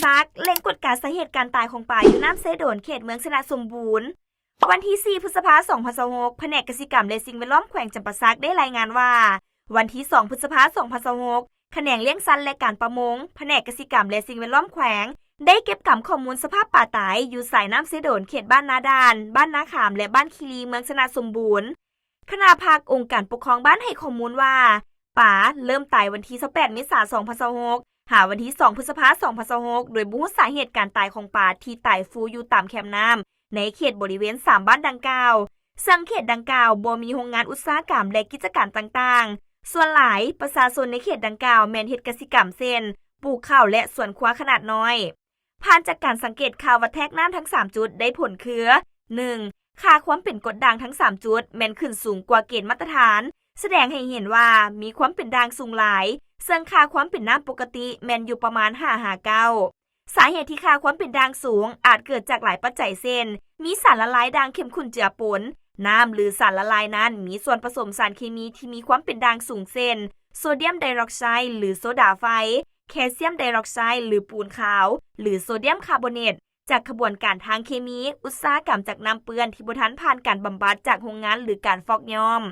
ສັກ ເລັ່ງກວດກາສາເຫດການຕາຍຂອງປາຢູ່ນ້ຳເຊໂດນ ເຂດເມືອງຊະນະສົມບູນ. ວັນທີສີ່ ພຶດສະພາ ສອງພັນຊາວຫົກ ພະແນກກະສິກຳ ແລະ ສິ່ງແວດລ້ອມແຂວງຈຳປາສັກໄດ້ລາຍງານວ່າ ວັນທີສອງ ພຶດສະພາ ສອງພັນຊາວຫົກ ຂະແໜງລ້ຽງສັດ ແລະ ການປະມົງ ພະແນກກະສິກຳ ແລະ ສິ່ງແວດລ້ອມແຂວງ ໄດ້ເກັບກຳຂໍ້ມູນສະພາບປາຕາຍຢູ່ສາຍນ້ຳເຊໂດນ ເຂດບ້ານນາດ່ານ, ບ້ານນາຂາມ ແລະ ບ້ານຄີລີ ເມືອງຊະນະສົມບູນ. ຄະນະພັກອົງການປົກຄອງບ້ານໃຫ້ຂໍ້ມູນວ່າ ປາເລີ່ມຕາຍວັນທີຊາວແປດ ເມສາ ສອງພັນຊາວຫົກ ຫາວັນທີສອງ ພຶດສະພາ ສອງພັນຊາວຫົກ ໂດຍບໍ່ຮູ້ສາເຫດການຕາຍຂອງປາທີ່ຕາຍຟູຢູ່ຕາມແຄມນ້ຳໃນເຂດບໍລິເວນສາມບ້ານດັ່ງກ່າວ, ເຊິ່ງເຂດດັ່ງກ່າວບໍ່ມີໂຮງງານອຸດສາຫະກຳ ແລະ ກິດຈະການຕ່າງໆ. ສ່ວນຫຼາຍປະຊາຊົນໃນເຂດດັ່ງກ່າວແມ່ນເຮັດກະສິກຳ ເຊັ່ນ ປູກເຂົ້າ ແລະ ສວນຄົວຂະໜາດນ້ອຍ. ຜ່ານຈາກການສັງເກດຄ່າວັດແທກນ້ຳທັງສາມຈຸດໄດ້ຜົນຄື ໜຶ່ງ ຄ່າຄວາມເປັນກົດດ່າງທັງສາມຈຸດແມ່ນຂຶ້ນສູງກວ່າເກນມາດຕະຖານ, ສະແດງໃຫ້ເຫັນວ່າມີຄວາມເປັນດ່າງສູງຫຼາຍ, ເຊິ່ງຄ່າຄວາມເປັນນ້ຳປົກກະຕິແມ່ນຢູ່ປະມານຫ້າຫາເກົ້າ. ສາເຫດທີ່ຄ່າຄວາມເປັນດ່າງສູງອາດເກີດຈາກຫຼາຍປັດໄຈ ເຊັ່ນ ມີສານລະລາຍດ່າງເຂັ້ມຂຸ້ນເຈືອປົນ, ນ້ຳ ຫຼື ສານລະລາຍນັ້ນມີສ່ວນປະສົມສານເຄມີທີ່ມີຄວາມເປັນດ່າງສູງ ເຊັ່ນ ໂຊດຽມໄດອອກໄຊ ຫຼື ໂຊດາໄຟ, ແຄຊຽມໄດອອກໄຊ ຫຼື ປູນຂາວ ຫຼື ໂຊດຽມຄາໂບເນດ ຈາກຂະບວນການທາງເຄມີ, ອຸດສາຫະກຳ, ຈາກນ້ຳເປື້ອນທີ່ບໍ່ທັນຜ່ານການບຳບັດຈາກໂຮງງານ ຫຼື ການຟອກຍ້ອມ.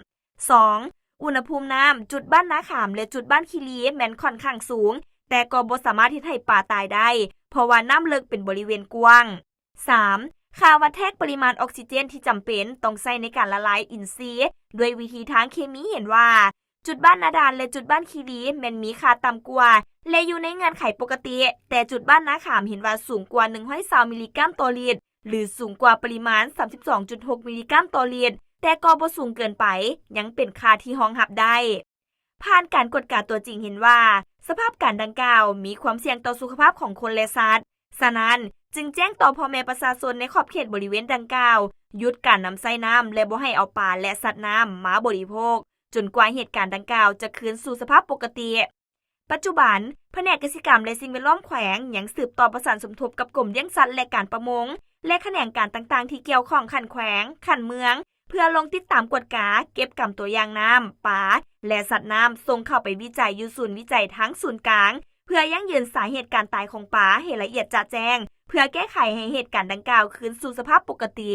ສອງ ອຸນຫະພູມນ້ຳຈຸດບ້ານນາຂາມ ແລະ ຈຸດບ້ານຄີລີແມ່ນຂ້ອນຂ້າງສູງ, ແຕ່ກໍບໍ່ສາມາດເຮັດໃຫ້ປາຕາຍໄດ້ ເພາະວ່ານ້ຳເລິກເປັນບໍລິເວນກວ້າງ. ສາມ ຄ່າວັດແທກປະລິມານອອກຊີເຈນທີ່ຈຳເປັນຕ້ອງໃຊ້ໃນການລະລາຍອິນຊີດ້ວຍວິທີທາງເຄມີ ເຫັນວ່າ ຈຸດບ້ານນາດ່ານ ແລະ ຈຸດບ້ານຄີລີແມ່ນມີຄ່າຕ່ຳກວ່າ ແລະ ຢູ່ໃນເງື່ອນໄຂປົກກະຕິ, ແຕ່ຈຸດບ້ານນາຂາມເຫັນວ່າສູງກວ່າໜຶ່ງຮ້ອຍຊາວມິລລີກຣາມຕໍ່ລິດ ຫຼື ສູງກວ່າປະລິມານສາມສິບສອງຈຸດຫົກມິລລີກຣາມຕໍ່ລິດ, ແຕ່ກໍບໍ່ສູງເກີນໄປ, ຍັງເປັນຄ່າທີ່ຮອງຮັບໄດ້. ຜ່ານການກວດກາຕົວຈິງເຫັນວ່າ ສະພາບການດັ່ງກ່າວມີຄວາມສ່ຽງຕໍ່ສຸຂະພາບຂອງຄົນ ແລະ ສັດ, ສະນັ້ນ ຈຶ່ງແຈ້ງຕໍ່ພໍ່ແມ່ປະຊາຊົນໃນຂອບເຂດບໍລິເວນດັ່ງກ່າວ ຢຸດການນຳໃຊ້ນ້ຳ ແລະ ບໍ່ໃຫ້ເອົາປາ ແລະ ສັດນ້ຳມາບໍລິໂພກ ຈົນກວ່າເຫດການດັ່ງກ່າວຈະຄືນສູ່ສະພາບປົກກະຕິ. ປັດຈຸບັນ, ພະແນກກະສິກຳ ແລະ ສິ່ງແວດລ້ອມແຂວງ ຍັງສືບຕໍ່ປະສານສົມທົບກັບກົມລ້ຽງສັດ ແລະ ການປະມົງ ແລະ ຂະແໜງການຕ່າງໆທີ່ກ່ຽວຂ້ອງຂັ້ນແຂວງ, ຂັ້ນເມືອງ ເພື່ອລົງຕິດຕາມກວດກາ, ເກັບກຳຕົວຢ່າງນ້ຳ, ປາ ແລະ ສັດນ້ຳ ສົ່ງເຂົ້າໄປວິໄຈຢູ່ສູນວິໄຈທາງສູນກາງ ເພື່ອຢັ້ງຢືນສາເຫດການຕາຍຂອງປາໃຫ້ລະອຽດຈະແຈ້ງ ເພື່ອແກ້ໄຂໃຫ້ເຫດການດັ່ງກ່າວຄືນສູ່ສະພາບປົກກະຕິ.